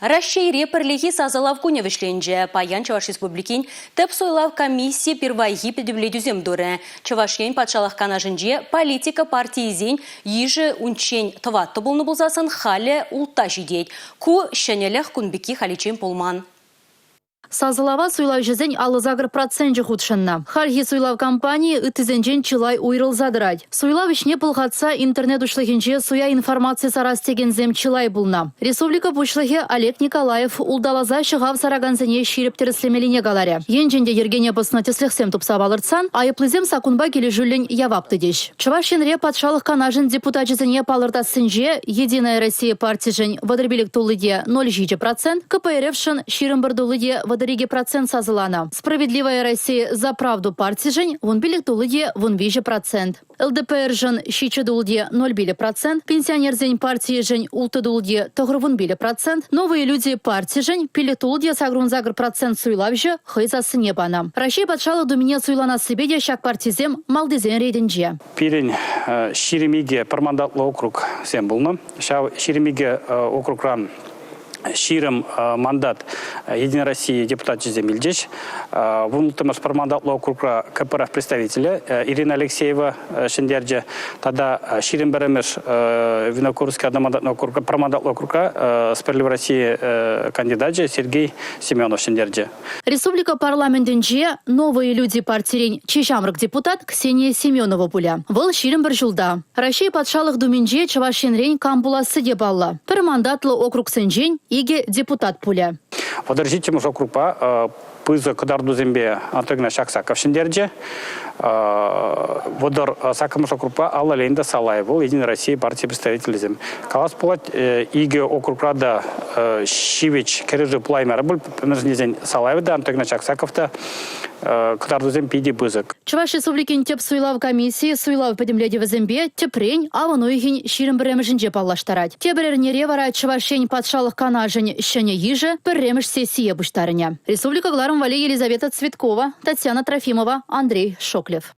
Раҫҫейре пӗрлехи сасӑлав кунӗ вӗҫленчӗ. Паян Чӑваш Республикин Тӗп суйлав комиссийӗ пирвайхи пӗтӗмлетӳсем турӗ. Чӑваш Ен Патшалӑх Канашӗнче политика партийӗсен йышӗ унччен тӑваттӑ пулнӑ пулсассӑн халӗ ултта ҫитет. Ку ҫӗнӗлӗх кун пекки халиччен пулман. Сасӑлава суйлавҫӑсен 58 проценчӗ хутшӑннӑ. Хальхи суйлав кампанийӗ ыттисенчен чылай уйрӑлса тӑрать. Суйлав ӗҫне пӑлхатса интернет уҫлӑхӗнче суя информаци сарас текенсем чылай пулнӑ. Республика Пуҫлӑхӗ Олег Николаев улталаса ҫӑхав саракансене ҫирӗп тӗрӗслемеллине каларӗ. Енчен те йӗркене пӑснӑ тӗслӗхсем тупса палӑртсан айӑплисем саккунпа килӗшӳллӗн явап тытӗҫ. Чӑваш Енре Патшалӑх Канашӗн депутачӗсене палӑртассинче «Единая Россия» партишӗн 35 тулли те 0,7 процент, КПРФшӑн 21 тулли те 32 процент сасӑланӑ. «Справедливая Россия за правду» партишӗн 15 тулли те 13 процент. ЛДПРшӑн 7 тулли те 0,5 процент, пенсионерсен партийӗшӗн 6 тулли те 95 процент, «Новые люди» партишӗн 5 тулли те 88 процент суйлавҫӑ хӑй сассине панӑ. Раҫҫей Патшалӑх Думине суйланассипе те ҫак партисем малтисен ретӗнче. Пирӗн 22 пӗр мандатлӑ округсем пулнӑ. Ҫав 22 округран 20 мандат Единая Россия депутачӗсем илчӗҫ. Вунтӑмӗш пӗр мандатлӑ округра КПРФ представителӗ Ирина Алексеева ҫӗнтерчӗ. Тата 21-мӗш Винокуровский одномандатный округра, пӗр мандатлӑ округра Справедливая Россия кандидачӗ Сергей Семенов ҫӗнтерчӗ. Республика парламентӗнче «Новые люди» партирен чи ҫамрӑк депутат Ксения Семенова пулӗ. Вӑл 21 ҫулта. Раҫҫей Патшалӑх Думинче Чӑваш Енрен кам пуласси те паллӑ. Пӗр мандатлӑ округсенчен икӗ депутат пулӗ. 37-мӗш округпа пысӑк кӑтартусемпе Анатолий Игнатьевич Аксаков ҫӗнтерчӗ. 38-мӗш округпа Алла Леонида Салаева, вӑл Единая Россия парти представителӗсем. Калас пулать, икӗ округра та ҫивӗч кӗрешӳ пулаймарӗ пуль, мӗншӗн тесен Салаева та, Антон Игнатьевич Аксаков та кӑтартусем питӗ пысӑк. Чӑваш Республикин тӗп суйлав комиссийӗ суйлав пӗтӗмлетӗвӗсемпе тӗпрен авӑн уйӑхӗн 21-мӗшӗнче паллаштарать. Тепӗр эрнере вара Чӑваш Ен Патшалӑх Канашӗн ҫӗнӗ йышӗ пӗрремӗш сессие пуҫтарӑнӗ. Республика кӑларӑм валли Елизавета Цветкова, Татьяна Трофимова, Андрей Шоклев.